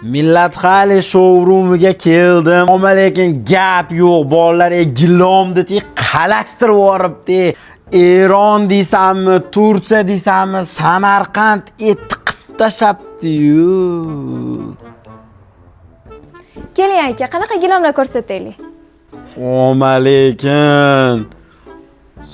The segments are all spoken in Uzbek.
Millat hali showroomiga keldim. Ammo lekin gap yo'q. Bolalar gilomni qalashtirib yuboribdi. Eron deysanmi, Turkiya deysanmi, Samarqand tiqib tashlabdi-yu. Keling aka, qanaqa gilamlar ko'rsataylik? Ammo lekin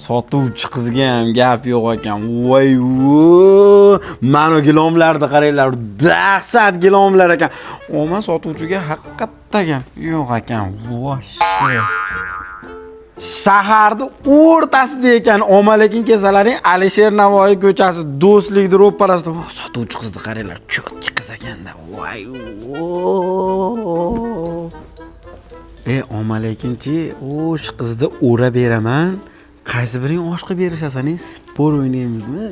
sotuvchi qizga ham gap yo'q ekan. Voy vo! Mana gilomlarni qaranglar, dahshat gilomlar ekan. Omma sotuvchiga haqiqatda gap yo'q ekan. Vosh. Shaharni o'rtasida ekan. Omma lekin kelsalaring Alisher Navoiy ko'chasi Do'stlikni ro'parasida. Voh, sotuvchi qizni qaranglar, cho'tki qiz ekanda. Voy vo! Omma lekinchi, o'sh qizni o'rab beraman. Qaysi biring osh qilib berishasan? Spor o'ynaymizmi?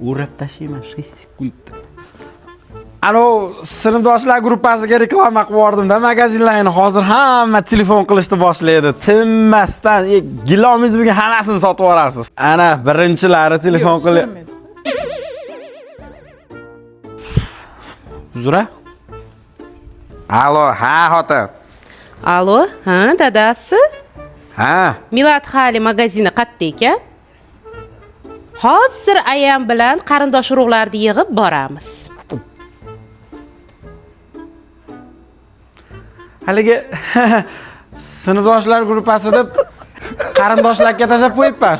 O'rab tashlayman 6 sekundda. Alo, sinfdoshlar gruppasiga reklama qilib yubordim-da magazinlarni. Hozir hamma telefon qilishni boshlaydi. Tinmasdan, gilomingiz bugun hammasini sotib yuborasiz. Ana, birinchilari telefon qilib. Uzra? Alo, ha, xotin. Alo, ha, dadasi? Ha. Milad Hali magazini qayerda ekan? Hozir ayam bilan qarindosh urug'larni yig'ib boramiz. Haligi sinfdoshlar gruppasida qarindoshlarga tashlab qo'yibman.